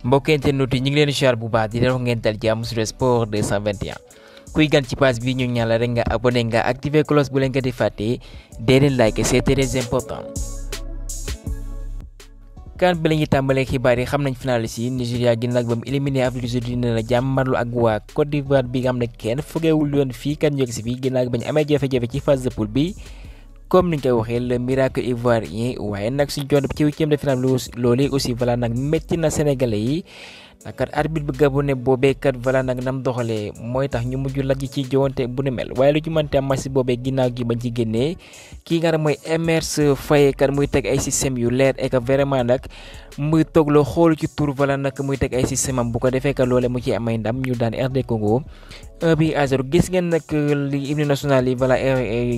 mbokk internet yi ñu ngi leen di siyaar bu baax di leen wax ngeen dal jàmm sur sport 221 kuy gan ci page bi ñu ñaan la rek nga abonné nga activer cloche bu leen ko di fàtte dee leen like c'est très important. kan bi la ñuy tàmbalee xibaar yi xam nañ finaliste yi Nigeria ginnaaw ba mu éliminé Afrique du Sud dina la jàmmarlu ak waa Côte d'Ivoire bi nga xam ne kenn fogeewul yoon fii kan jóge si fii ginnaaw ba ñu amee jafe-jafe ci phase de poule bi. comme ni nga koy waxee le miracle ivoirien waaye nag suñu joon ci huitième de finale loolu aussi voilà nag métti na sénégalais yi kat arbitre bu gabonais boobee kat voilà nag nam doxalee mooy tax ñu mujj lajj ci jowante bu ni mel waaye lu ci mënte am match boobee ginnaaw gi bañ ci génnee kii nga xam mooy Emerse Faé kat muy teg ay système yu leer et que vraiment nag muy toogloo xool ci tour voilà nag muy teg ay système am bu ko defee kat loole mu ci amay ndam ñu daan RD Congo 1-0 gis ngeen nag li hymne national yi voilà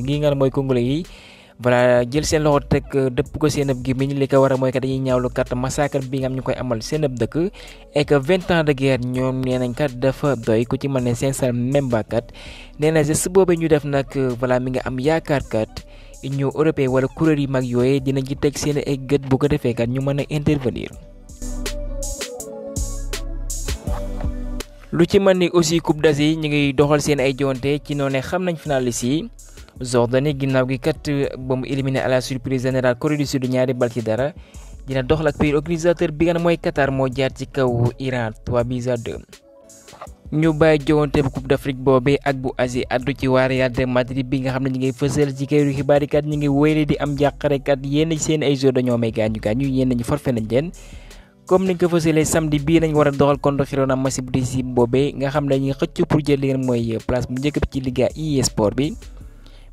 gi nga mooy congolais yi voilà jël seen loxo teg dëpp ko seen ëpp gémmiñ li ko war a mooy kat dañuy ñaawlu kat massacre bi nga xam ñu koy amal seen ëpp dëkk et que 20 ans de guerre ñoom nee nañ kat dafa doy ku ci mën ne 500 même ba kat nee na geste boobu ñu def nag voilà mi nga am yaakaar kat Union européenne wala kuréel yi mag yooyu dinañ ci teg seen ay gët bu ko defee kat ñu mën a intervenir. lu ci mën ni aussi Coupe d'Asie ñu ngi doxal seen ay jonte ci noonu xam nañ finaliste yi. Jordanie ginnaaw gi kat ba mu éliminé à la surprise générale Corée du Sud ñaari bal ci dara dina doxal ak pays organisateur bi nga xam mooy Qatar moo jaar ci kaw Iran 3-2. ñu bàyyi jowante bu Coupe d'Afrique boobee ak bu Asie addu ci waa Real de Madrid bi nga xam ne ñu ngi fësal ci kayitu xibaar yi kat ñu ngi wéyale di am jàqare kat yenn seen ay joueurs dañoo may gaañu yenn ñi forfait nañ leen. comme ni nga ko fësalee samedi bii nañ war a doxal contre Girona match bu décisif boobee nga xam ne dañuy xëcc pour jël li ngeen mooy place bu njëkk bi ci Liga e-sport bi.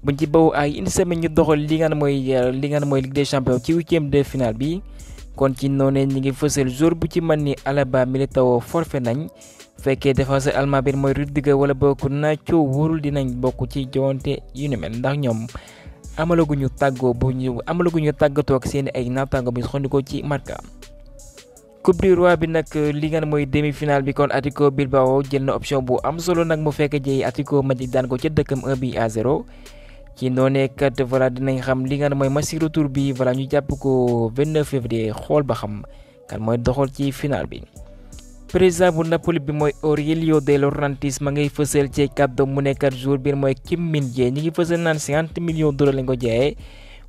buñ ci baw ay une semaine ñu doxal li nga mooy Ligue des champions ci huitième de finale bi kon ci noonee ñi ngi fësal jour bu ci mën ni Alaba Militao forfait nañ fekkee défenseur allemand bi mooy Rudiger wala bokk Nacho wóorul dinañ bokk ci jowante yu ni mel ndax ñoom amalaguñu tàggatoo ak seen ay naataango bi xondikoo ci Marca. Coupe du Roi bi nag li nga mooy demi-finale bi kon Atlético Bilbao jël na option bu am solo nag mu fekk jëy Atlético Madrid daan ko ca dëkkam 1-0. ci noonee kat voilà dinañ xam li nga mooy match retour bi voilà ñu jàpp ko 29 février xool ba xam kan mooy doxal ci final bi. président bu Napoli bi mooy Aurelio De Laurentiis ma ngay fësal ci kàddu mu nekkat jour bi mooy Kim Min-jae ñi ngi fësal naan 50 millions $ lañ ko jaayee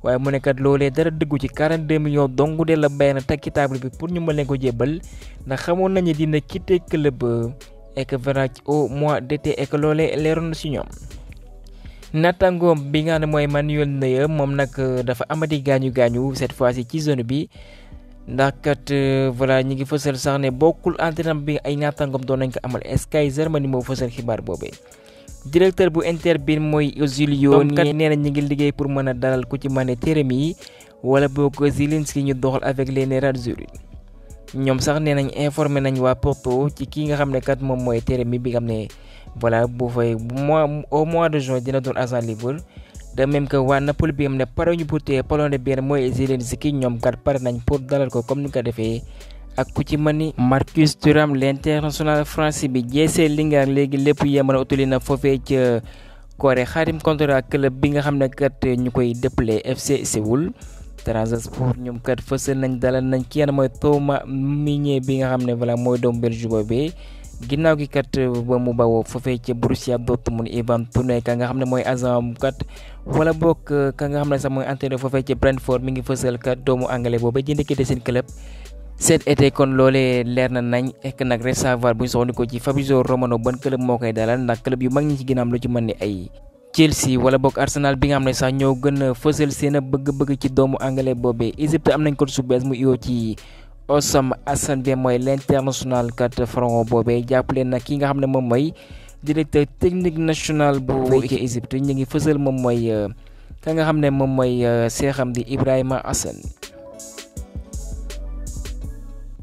waaye mu nekkat loolee dara dëggu ci 42 millions dong de la bay na teg ci table bi pour ñu mën leen ko jébbal ndax xamoon nañu dina quitter club et que voilà au mois d'été et que loolee leeroon na si ñoom. natangoom bi nga xam ne mooy Manuel Neuer moom nag dafa amati gaañu cette fois-ci ci zone bi ndax kat voilà ñi ngi fësal sax ne bokkul entraînement bi ay natangoom doon nañ ko amal Sky Germany moo fësal xibaar boobee. directeur bu Inter bi mooy Ozilio kat nee na ñi ngi liggéey pour mën a dalal ku ci mën a Teremi wala boog Zielinski ñu doxal avec les Nerazzurri ñoom sax nee nañ informé nañ waa Porto ci kii nga xam ne kat moom mooy Teremi bi nga xam ne. voilà bu fay au mois de juin dina doon agent libre de même que waa Napoli bi am ne pare ñu pour téye Polonais bi mooy Zielinski ñoom kat pare nañ pour dalal ko comme ni ko defee ak ku ci mën ni Marcus Thuram l'international français bi jeesee li nga léegi lépp yemal na utali na foofee ca Corée xaatim contrat club bi nga xam ne kat ñu koy dëppale FC Séoul Trabzonspor ñoom kat fësal nañ dalal nañ ki yan mooy Thomas Meunier bi nga xam ne voilà mooy doomu Belgique boobee ginnaaw gi kat ba mu bawoo foofee ca Borussia Dortmund Ivan Toney ka nga xam ne mooy agent kat wala bokk ka nga xam ne sax mooy entraîneur foofee ca Brentford mi ngi fësal kat doomu anglais boobu jënd ki de seen club cet été kon loolee leer na nañ ek nag rek savoir bu ñu soxla ci Fabrizio Romano ban club moo koy dalal ndax club yu mag ñi ci ginnaaw lu ci mën ni ay Chelsea wala bokk Arsenal bi nga xam ne sax ñoo gën a fësal seen bëgg-bëgg ci doomu anglais boobee Égypte am nañ ko su bees mu iyoo ci. Osam Assane bi mooy l'international kat franc boobee jàppale nag ki nga xam ne moom mooy directeur technique national bu ci Égypte ñu ngi fësal moom mooy ka nga xam ne moom mooy seexam di Ibrahima Assane.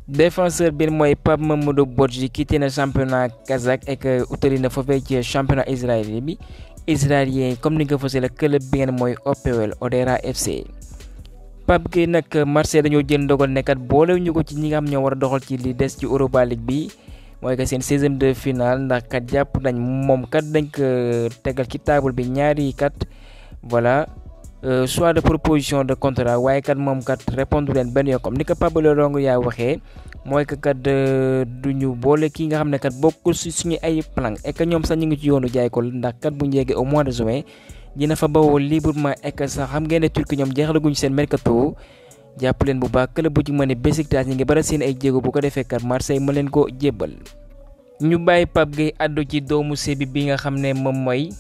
défenseur bi mooy Pape Mamadou Bodji quitté na championnat kazakh et que utali na foofee ci championnat israélien bi israélien comme ni nga ko fësal club bi ngeen mooy OPOEL Odera FC. Pape Gueye nag Marseille dañoo jël ndogal nekkat boole ñu ko ci ñi nga xam ñoo war a doxal ci li des ci Europa League bi mooy que seen 16e de finale ndax kat jàpp nañ moom kat dañ ko tegal ci table bi ñaari kat voilà soit de proposition de contrat waaye kat moom kat répondre leen benn yoon comme ni ko Pape Longu yaa waxee mooy que kat duñu boole kii nga xam ne kat bokkul si suñu ay plan et que ñoom sax ñu ngi ci yoonu jaay ko ndax kat bu ñu yeggee au mois de juin dina fa bawoo librement et que sax xam ngeen ne Turquie ñoom jeexalaguñu seen mercato jàpp leen bu baax club bu ci mën a Besiktas ñi ngi bara seen ay jéego bu ko defee kat Marseille ma leen ko jébbal. ñu bàyyi Pape Gueye addu ci doomu Sébi bi nga xam ne moom mooy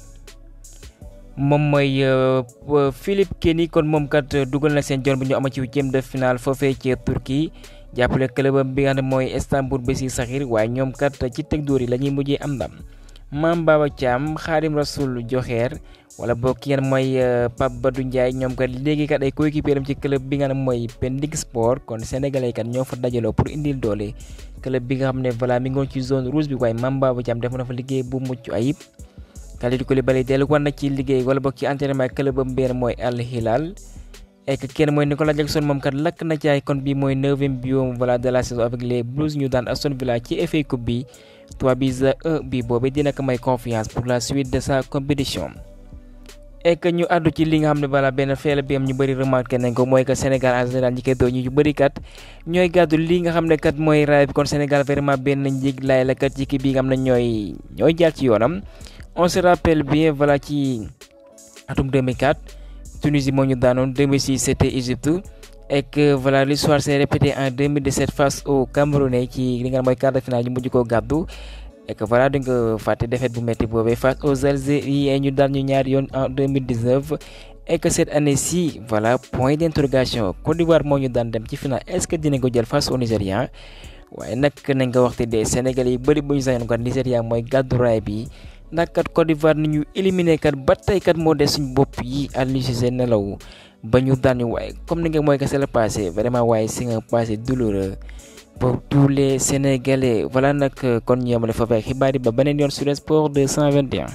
Philippe Kenny kon moom kat dugal na seen jon bu ñu ama ci huitième de finale foofee ci Turquie jàppale clubam bi nga xam ne mooy Istanbul Başakşehir waaye ñoom kat ci teg dóor yi la ñuy mujjee am ndam. Mame Baba Thiam Khadim Rasoul Joxeer wala boog ki ngeen mooy Pape Badou Ndiaye ñoom kat léegi kat ay coéquipier am ci club bi nga xam ne mooy Pendik Sport kon sénégalais kat ñoo fa dajaloo pour indil doole club bi nga xam ne voilà mi ngoon ci zone rouge bi waaye Mame Baba Thiam def na fa liggéey bu mucc ayib. Kalidou Koulibaly dellu war na ci liggéey wala boog ci entraînement club am benn mooy Al Hilal et que kenn mooy Nicolas Jackson moom kat lakk na ci ay kon bi mooy 9e biom voilà de la saison avec les Blues ñu daan Aston Villa ci FA Cup bi 3-1 bi boobu dina ko may confiance pour la suite de sa compétition. Et que ñu àddu ci li nga xam ne voilà benn feela bi am ñu bëri remarqué nañ ko mooy que Sénégal en général ñi koy doo ñu bëri kat ñooy gàddu li nga xam ne kat mooy raay bi kon Sénégal vraiment benn njig laay la kat ci kii bi nga xam ne ñooy jaar ci yoonam. On se rappelle bien voilà ci atum 2004 Tunisie moo ñu daanoon 2006 c'était Égypte et que voilà l'histoire s'est répétée en 2017 face au Camerounais ci li nga xam mooy quart de finale ñu mujj koo gàddu et que voilà dañ ko fàtte défaite bu métti boobee face aux Algériens ñu daan ñu ñaari yoon en 2019 et que cette année-ci voilà point d'interrogation Côte d'Ivoire moo ñu daan dem ci finale est-ce que dinañ ko jël face au Nigérian waaye nag nañ ko waxte de Sénégal yi bëri bu ñu sañoon kat Nigéria mooy gàddu raay bi. ndax kat Côte d'Ivoire ni ñu éliminé kat ba tey kat moo des suñ bopp yi Aliou Cissé nelaw ba ñu daan ñu waaye comme ni nga mooy que c'est le passé vraiment waaye c'est un passé douloureux pour tous les Sénégalais voilà nag kon ñu yemale fa fay xibaar yi ba beneen yoon sur Sport 221.